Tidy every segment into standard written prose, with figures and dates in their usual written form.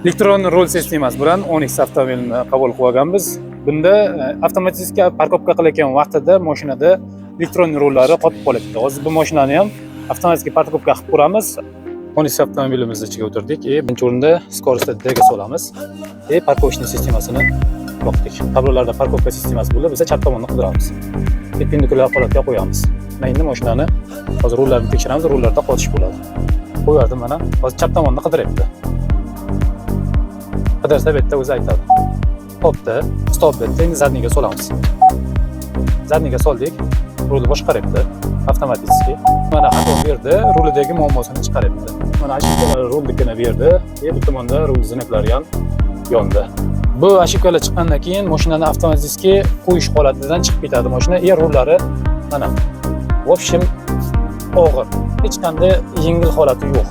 Elektron rul sistemasi bilan Onix avtomobilini qabul qilib olganmiz. Bunda avtomatik парковка qilayotgan vaqtida mashinada elektron rullari qotib qolibdi. Hozir bu mashinani ham avtomatik парковка qilib ko'ramiz. Onix avtomobilimiz ichiga o'tirdik. Birinchi o'rinda скорость D ga solamiz. Парковочный sistemasini yoqdik. Tablolarda парковка sistemasi bo'ldi. Biz chap tomonni qidiramiz. Perpendikulyar holatga qo'yamiz. Mana endi mashinani hozir rullarni tekshiramiz, rullarda qotish bo'ladi. Qo'yardim mana. Hozir chap tomonni qidiryapti. Qidirsa bu yerda o'zi aytadi. Topdi, stop debdi, endi задний ga solamiz. Задний ga soldik, rulni boshqaryapti avtomatik. Mana xato berdi, rulidagi muammosini chiqaryapti. Mana ошибка lar rulnikini berdi, bu tomonda rul знак lari ham yondi. Bu ошибка lar chiqqandan keyin mashinani avtomatik qo'yish holatidan chiqib ketadi mashina, rullari mana в общем og'ir. Hech qanday yengil holati yo'q.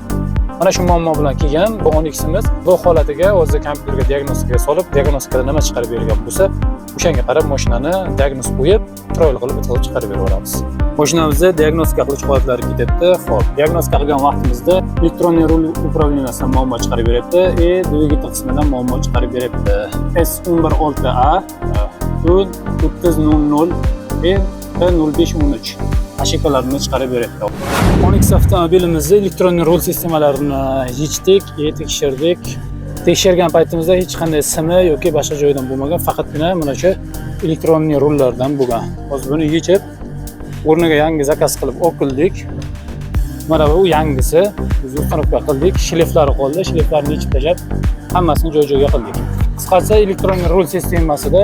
Mana shu muammo bilan kelgan bu Onix'imiz bu holatiga o'zi kompyuterga diagnostikaga solib, diagnostikada nima chiqarib bergan bo'lsa, o'shanga qarab mashinani diagnoz qo'yib, chiroyli qilib bitkazib chiqarib berib yuboramiz. Mashinamizni diagnostika qilish holatlari ketyapti. Xo'p, diagnostika qilgan vaqtimizda электронный rul управления sidan muammo chiqarib beryapti, dvigatel qismidan muammo chiqarib beryapti. S116A U3000 P0513 ошибка larni chiqarib beryapti. Onix avtomobilimizni elektron rul sistemalarini yechdik, tekshirdik. Tekshirgan paytimizda hech qanday simi yoki boshqa joydan bo'lmagan, faqatgina mana shu электронный rullardan bo'lgan. Hozir buni yechib, o'rniga yangi заказ qilib oldik. Mana bu yangisi. Biz установка qildik, шлейф lari qoldi, шлейф larni yechib tashlab, hammasini joy-joyiga qildik. Qisqasi, elektron rul sistemasida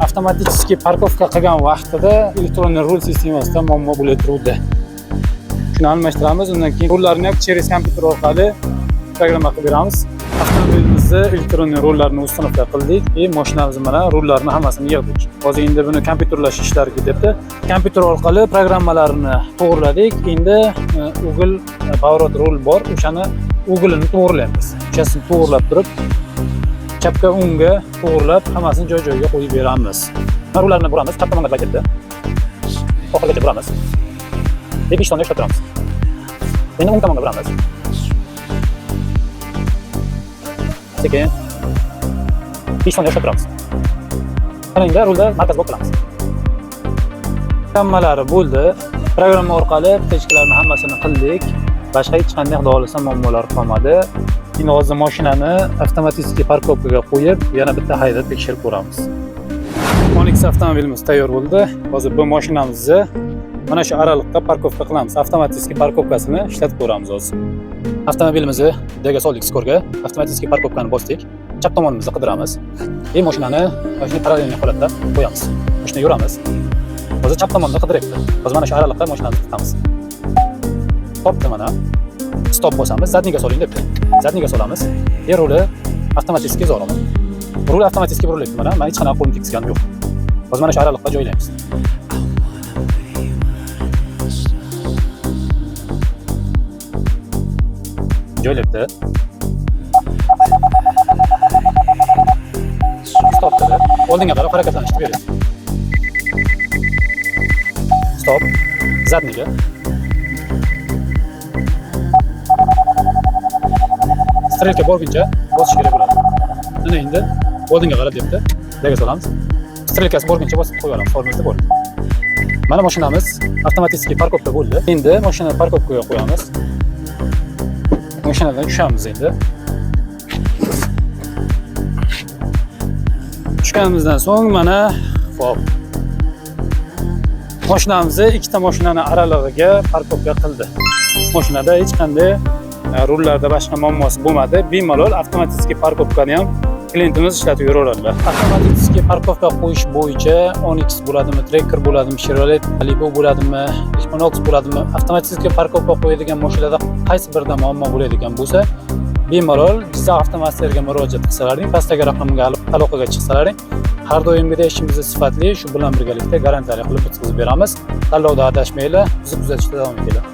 avtomatik парковка qilgan vaqtida elektron rul sistemasida muammo bo'lib turuvdi. Shuni almashtiramiz, undan keyin rullarni ham через kompyuter orqali programma qilib beramiz. Avtomobilimizni elektron rullarni установка qildik и mashinamizni mana rullarni hammasini yig'dik. Hozir endi buni kompyuterlash ishlari ketyapti. Kompyuter orqali programmalarni to'g'irladik. Endi угол поворот rul bor, o'shani угол ini to'g'irlaymiz. O'shasini to'g'irlab turib, chapga o'ngga to'g'irlab hammasini joy-joyiga qo'yib beramiz. Mana rullarni buramiz, chap tomonga ketyapti. Oxirigacha buramiz. 5 soniya ushlab turamiz. Endi o'ng tomonga buramiz. Sekin 5 soniya ushlab turamiz. Mana endi rulda markaz blok qilamiz. Hammalari bo'ldi. Programma orqali птечка larni hammasini qildik. Boshqa hech qanday xudo xohlasa muammolar qolmadi. Endi hozir mashinani avtomatik парковка ga qo'yib, yana bitta haydab tekshirib ko'ramiz. Onix avtomobilimiz tayyor bo'ldi. Hozir bu mashinamizni mana shu araliqqa парковка qilamiz. Avtomatik парковка sini ishlatib ko'ramiz hozir. Avtomobilimizni D ga soldik скор ga, avtomatik парковка ni bosdik. Chap tomonimizni qidiramiz. Mashinani mana shunday параллельный holatda qo'yamiz. Mashina yuramiz. Hozir chap tomonda qidiryapti. Hozir mana shu araliqqa mashinani tiqamiz. Topdi mana. Stop bosamiz, задний ga soling debdi. Задний ga solamiz. Ruli avtomatik zo'rami. Rul avtomatik burilyapti mana. Men hech qanaqa qo'lim tekkizganim yo'q. Hozir mana shu araliqqa joylaymiz. Joylayapti. Stop dedi. Oldinga qarab harakatlanishni beryapti. Stop. Задний ga. Стрелка borguncha bosish kerak bo'ladi. Mana endi oldinga qarab debdi. D ga solamiz. Стрелка si borguncha bosib qo'yib olamiz. Formamizda bo'ldi. Mana mashinamiz avtomatik парковка bo'ldi. Endi mashinani парковка ga qo'yamiz. Mashinadan tushamiz endi. Tushganimizdan so'ng mana hop. Mashinamizni ikkita mashinani aralig'iga парковка qildi. Mashinada hech qanday rullarda boshqa muammosi bo'lmadi. Bemalol avtomatik парковка ni ham klientimiz ishlatib yuraveradilar. Avtomatik парковка qo'yish bo'yicha Onix bo'ladimi, Tracker bo'ladimi, Chevrolet Malibu bo'ladimi, Equinox bo'ladimi, avtomatik парковка qo'yadigan mashinalarda qaysi birida muammo bo'ladigan bo'lsa, bemalol Jizzax avtomasterga murojaat qilsalaring, pastdagi raqamga aloqaga chiqsalaring, har doimgidek ishimizni sifatli, shu bilan birgalikda garantiyali qilib bitkazib beramiz. Tanlovda adashmanglar, bizni kuzatishda davom etinglar.